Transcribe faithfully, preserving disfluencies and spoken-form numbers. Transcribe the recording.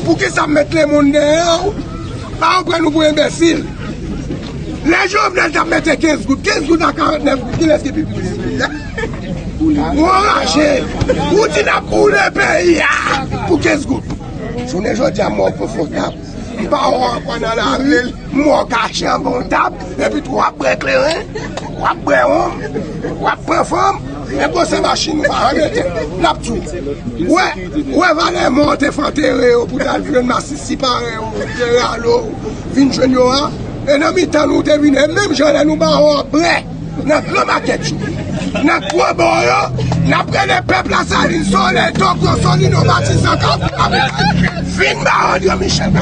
Poukisa m met lemonn dèyè w? Pa w pran nou pou enbesil. Lè Jovenel t ap mete kenz goud, kenz goud ak karantnèf goud, kilès ki pi pire peyi a? Ou anraje. Ou di n ap boule peyi a pou kenz goud. Jounen jodi a, mò konfòtab. M pa wè w ankò nan lari, m wè w kache anba yon tab, epi tou w ap bwè kleren, w ap bwè wonm, w ap pran fanm, e konsa machin ou pa janm rete, l ap di w. Wè, wè valè mò te fè antere yo pou t al jwenn masisi parèy ou, te rale w, vin jwenn yo a, e nan mitan nou te vin, e menm jan lè nou ba w anbrè. Nan gran makèt yo, nan gwo bò yo, n ap rele pèp Lasalin, Solèy, Tokyo, Solino, Matizan, Kafou, Kapital, vin ba André Michel.